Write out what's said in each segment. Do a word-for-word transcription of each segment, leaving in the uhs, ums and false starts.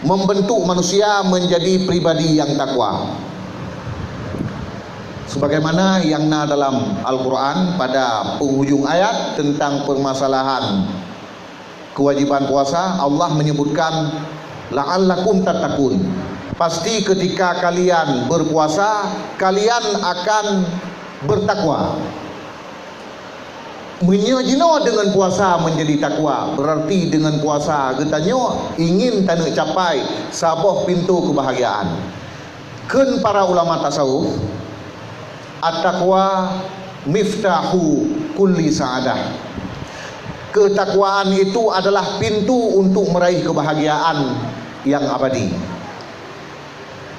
Membentuk manusia menjadi pribadi yang takwa. Sebagaimana yang na dalam Al-Quran pada penghujung ayat tentang permasalahan kewajiban puasa, Allah menyebutkan, "La'allakum tattaqun." Pasti ketika kalian berpuasa, kalian akan bertakwa. Meunyoe jinoe deungon puasa menjadi takwa, berarti deungon puasa geutanyoe ingin taneuk capai saboh pintoe keubahgiaan. Kheun para ulama tasawuf, "At-taqwa miftahu kulli sa'adah." Ketakwaan itu adalah pintu untuk meraih kebahagiaan yang abadi.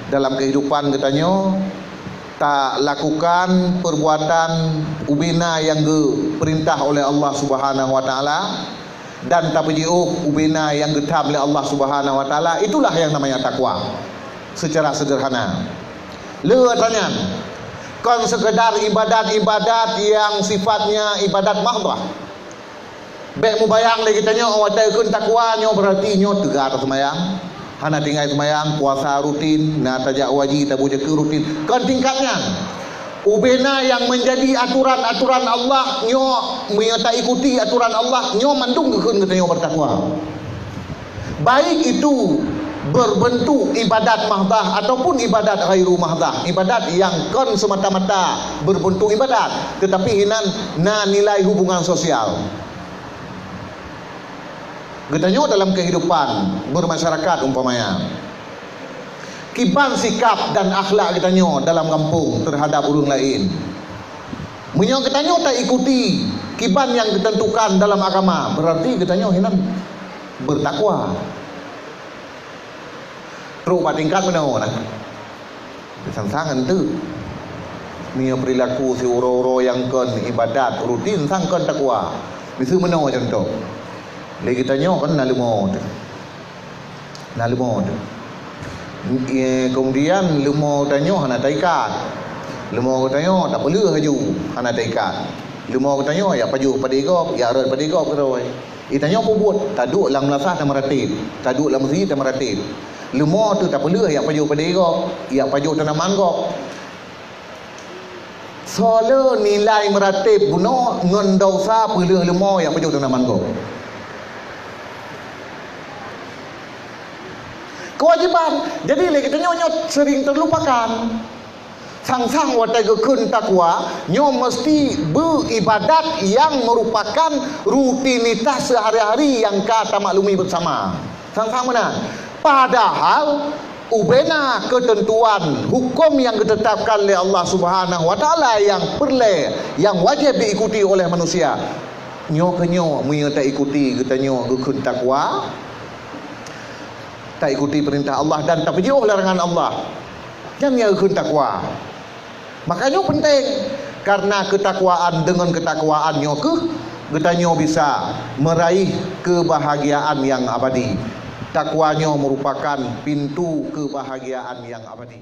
Dalam kehidupan geutanyoe, talakukan perbuatan ubena nyang geupeurintah oleh Allah Subhanahu wa Taala dan tapeujiôh ubena nyang geutham lé Allah Subhanahu wa Taala, itulah yang namanya takwa. Secara sederhana. Le atra nyan, kon sekedar ibadat-ibadat yang sifatnya ibadat mahdhah. Bék mubayang lé geutanyoe watée kheun takwa nyoe berarti nyoe teuga taseumayang, hana tinggai seumayang, puasa rutin, na tajak haji, tabu zakeuet rutin. Kon tingkat nyan. Ubena nyang menjadi aturan-aturan Allah nyoe, meunyoe taikuti aturan Allah nyoe mandum geukheun geutanyoe bertakwa. Baik itu berbentuk ibadat mahdhah ataupun ibadat ghairu mahdhah, ibadat nyang kon semata-mata berbentuk ibadat, tetapi hinan na nilai hubungan sosial. Geutanyoe dalam kehidupan bermasyarakat umpamanya, kiban sikap dan akhlak geutanyoe dalam gampông terhadap ureuëng laén. Meunyoe geutanyoe taikuti kiban nyang geuteuntukan dalam agama, berarti geutanyoe hinan bertakwa. Trok bak tingkat meunoe nah. Sang-sang enteuk. Meunyoe perilaku siuroe-uroe nyang kon ibadat rutin sang kon takwa. Miseue meunoe contoh. Lé geutanyoe kan na leumo teuh. Na leumo teuh. Kemudian leumo tanyoe hana taikat. Leumo geutanyoe tapeuleueh laju hana taikat. Leumo geutanyoe jak pajoh padé gob, jak rot padé gob keudroe. Geutanyoe peubuet, taduek lam meulasah tameuratéb, taduek lam meuseujid tameuratéb. Leumo teuh tapeuleueh jak pajoh padé gob, jak pajoh tanaman gob. Soe le nilai meuratéb bunoe ngon desya peuleueh leumo jak pajoh tanaman gob. Kewajiban. Jadi lé geutanyoe nyoe sering terlupakan. Sang-sang watée geukheun takwa, nyoe meusti beu ibadat nyang meurupakan rutinitas seuhari-hari nyang ka tamaklumi beusama. Sang-sang meunan. Padahal ubena keuteuntuan huköm nyang geuteutapkan lé Allah Subhanahu wa Taala nyang peureulée, nyang wajéb diikuti oleh manusia. Nyoe keuh nyoe meunyoe taikuti geutanyoe geukheun takwa, taikuti peurintah Allah dan tapeujiôh larangan Allah. Nyan nyang geukheun takwa. Maka nyoe peunteng, karena keutakwaan, deungon keutakwaan nyoe keuh geutanyoe bisa meuraih keubahagiaan nyang abadi. Takwa nyoe meurupakan pintu keubahagiaan nyang abadi.